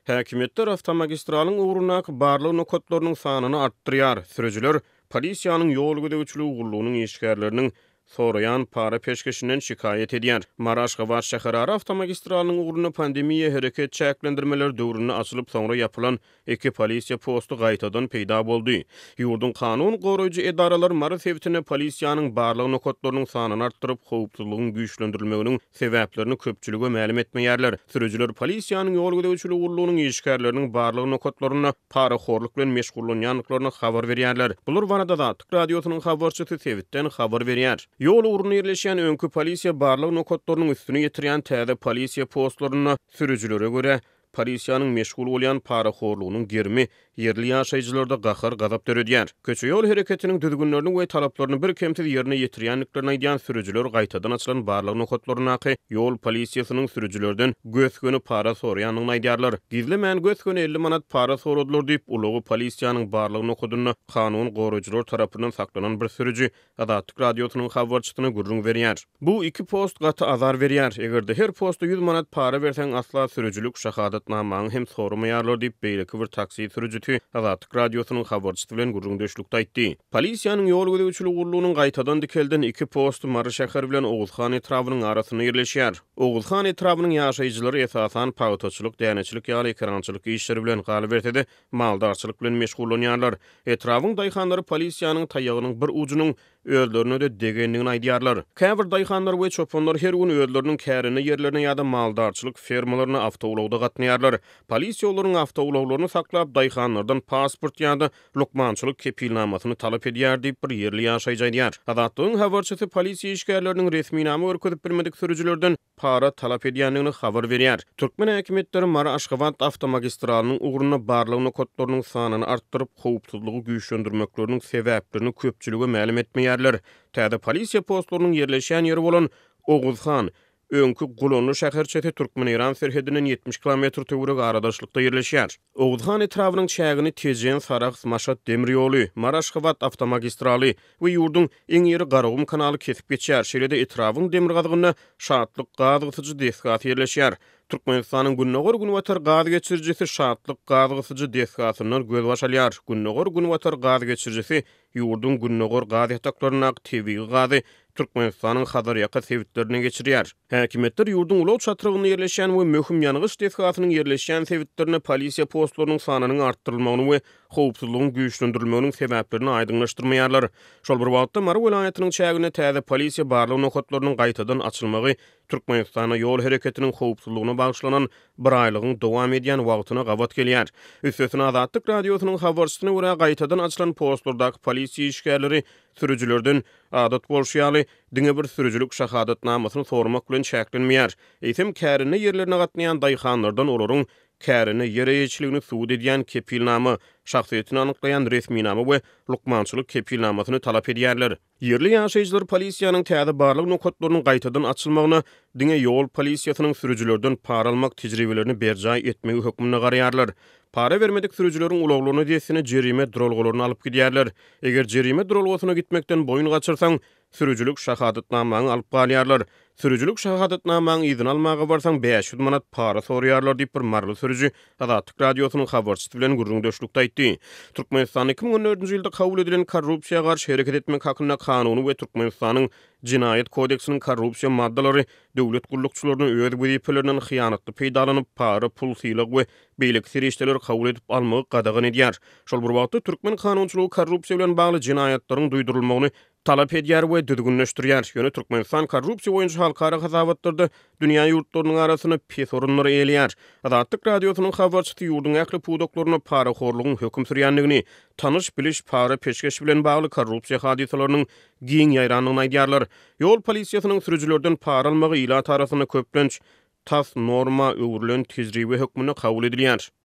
Häkimiýetler awtomagistralyň ugrundaky barlag nokatlarynyň sanyny artdyrýar, sürüjiler polisiýanyň ýol gözegçiligi gullugynyň işgärleriniň soraýan para-peşgeşinden şikaýat edýär. Mary-Aşgabat şäherara awtomagistralynyň ugrunda pandemiýa hereket çäklendirmeleri döwründe açylyp, soňra ýapylan iki polisiýa posty gaýtadan peýda boldy. Ýurduň kanun goraýjy edaralary Mary sebitinde polisiýanyň barlag nokatlarynyň sanyny artdyryp, howpsuzlygyň güýçlendirilmeginiň sebäplerini köpçülige mälim etmeýärler. Sürüjiler polisiýanyň ýol gözegçiligi gullugynyň işgärleriniň barlag nokatlarynda parahorluk bilen meşgullanýandyklaryny habar berýärler. Bular barada Azatlyk Radiosynyň habarçysy sebitden habar berýär. Ýol ugrunda ýerleşýän öňki polisiýa barlag nokatlarynyň üstüni ýetirýän täze polisiýa postlarynda sürüjilere görä, Polisiýanyň meşgul bolýan parahorlugynyň gerimi ýerli ýaşaýjylarda gahar-gazap döredýär. Köçe-ýol hereketiniň düzgünlerini we talaplaryny birkemsiz ýerine ýetirýändiklerini aýdýan sürüjiler gaýtadan açylan barlag nokatlaryndaky ýol polisiýasynyň sürüjilerden gös-göni para soraýandygyny aýdýarlar. Gizlemän gös-göni 50 manat para soradylar diýip, ulagy polisiýanyň barlag nokadynda kanun goraýjylar tarapyndan saklanan bir sürüji Azatlyk Radiosynyň habarçysyna gürrüň berýär. Bu iki post gaty azar berýär. Eger-de her posta 100 manat para berseň asla sürüjilik şahadatnamaňy hem soramaýarlar diýip, beýleki bir taksi sürüjisi Azatlyk Radiosynyň habarçysy bilen gürrüňdeşlikde aýtdy. Polisiýanyň ýol gözegçiligi gullugynyň gaýtadan dikelden iki posty Mary şäheri bilen Oguzhan etrabynyň arasynda ýerleşýär. Oguzhan etrabynyň ýaşaýjylary esasan pagtaçylyk, däneçilik ýaly ekerançylyk işleri bilen, galyberse-de, maldarçylyk bilen meşgullanýarlar. Etrabyň daýhanlary polisiýanyň taýagynyň bir ujunyň özlerine-de degendigini aýdýarlar. Käbir daýhanlar we çopanlar her gün özleriniň kärende ýerlerine ýa-da maldarçylyk fermalaryna awtoulagda gatnaýarlar. Polisiýa olaryň awtoulaglaryny saklap, daýhanlardan pasport ýa-da lukmançylyk kepilnamasyny talap edýär diýip, bir ýerli ýaşaýjy aýdýar. Azatlygyň habarçysy polisiýa işgärleriniň resminama görkezip bilmedik sürüjilerden para talap edýändigini habar berýär. Türkmen häkimiýetleri Mary-Aşgabat awtomagistralynyň ugrunda barlag nokatlarynyň sanyny artdyryp, howpsuzlygy güýçlendirmekleriniň sebäplerini köpçülige mälim etmeýärler. Täze polisiýa postlarynyň ýerleşýän ýeri bolan Oguzhan, öňki Gulanly şäherçesi türkmen-eýran serhedinden 70 kilometr töweregi aradaşlykda ýerleşýär. Oguzhan etrabynyň çägini Tejen, Sarahs, Maşat demir ýoly, Mary-Aşgabat awtomagistraly we ýurduň iň iri Garagum kanaly kesip geçýär. Şeýle-de etrabyň demirgazygynda Şatlyk gaz gysyjy desgasy ýerleşýär. Türkmenistanyň Gündogar-Günbatar gaz geçirijisi Şatlyk gaz gysyjy desgasyndan gözbaş alýar. Gündogar-Günbatar gaz geçirijisi ýurduň gündogar gaz ýataklaryndaky tebigy gazy Türkmenistanyň Hazarýaka sebitlerine geçirýär. Häkimiýetler ýurduň ulag çatrygynda ýerleşýän we möhüm ýangyç desgasynyň ýerleşýän sebitlerinde polisiýa postlarynyň sanynyň artdyrylmagyny we howpsuzlygyň güýçlendirilmeginiň sebäplerini aýdyňlaşdyrmaýarlar. Şol bir wagtda, Mary welaýatynyň çäginde täze polisiýa barlag nokatlarynyň gaýtadan açylmagy Türkmenistanda ýol hereketiniň howpsuzlygyna bagyşlanan biraýlygyň dowam edýän wagtyna gabat gelýär. Üstesine, Azatlyk Radiosynyň habarçysyna görä, gaýtadan açylan postlardaky polisiýa işgärleri sürüjilerden, adat bolşy ýaly, diňe bir sürüjilik şahadatnamasyny soramak bilen çäklenmeýär, eýsem, kärende ýerlerine gatnaýan daýhanlardan olaryň kärende ýer eýeçiligini subut edýän kepilnama, şahsyýetini anyklaýan resminama we lukmançylyk kepilnamasyny talap edýärler. Ýerli ýaşaýjylar polisiýanyň täze barlag nokatlarynyň gaýtadan açylmagyna diňe ýol polisiýasynyň sürüjilerden para almak tejribelerini berjaý etmegi hökmünde garaýarlar. Para bermedik sürüjileriň ulaglaryny dessine jerime duralgalaryna alyp gidýärler. Eger jerime duralgasyna gitmekden boýun gaçyrsaň, sürüjilik şahadatnamaňy alyp galýarlar. Sürüjilik şahadatnamaňy yzyna almaga barsaň, 500 manat para soraýarlar diýip, bir maryly sürüji Azatlyk Radiosynyň habarçysy bilen gürrüňdeşlikde aýtdy. Türkmenistanda 2014-nji ýylda kabul edilen Korrupsiýa garşy hereket etmek hakynda Kanuny we Türkmenistanyň Jenaýat kodeksiniň korrupsiýa maddalary döwlet gullukçylaryna öz wezipelerinden hyýanatly peýdalanyp, para, pul, sylag we beýleki serişdeleri kabul edip almagy gadagan edýär. Şol bir wagtda, türkmen kanunçylygy korrupsiýa bilen bagly jenaýatlaryň duýdurylmagyny talap edýär we düzgünleşdirýär. Ýöne Türkmenistan korrupsiýa boýunça halkara hasabatlarda dünýä ýurtlarynyň arasynda pes orunlary eýeleýär. Azatlyk Radiosynyň habarçysy ýurduň ähli pudaklarynda parahorlugyň höküm sürýändigini, tanyş-biliş, para-peşgeş bilen bagly korrupsiýa hadysalarynyň giň ýaýrandygyny aýdýarlar. Ýol polisiýasynyň sürüjilerden para almagy ilat arasynda köplenç tas norma öwrülen tejribe hökmünde kabul edilýär.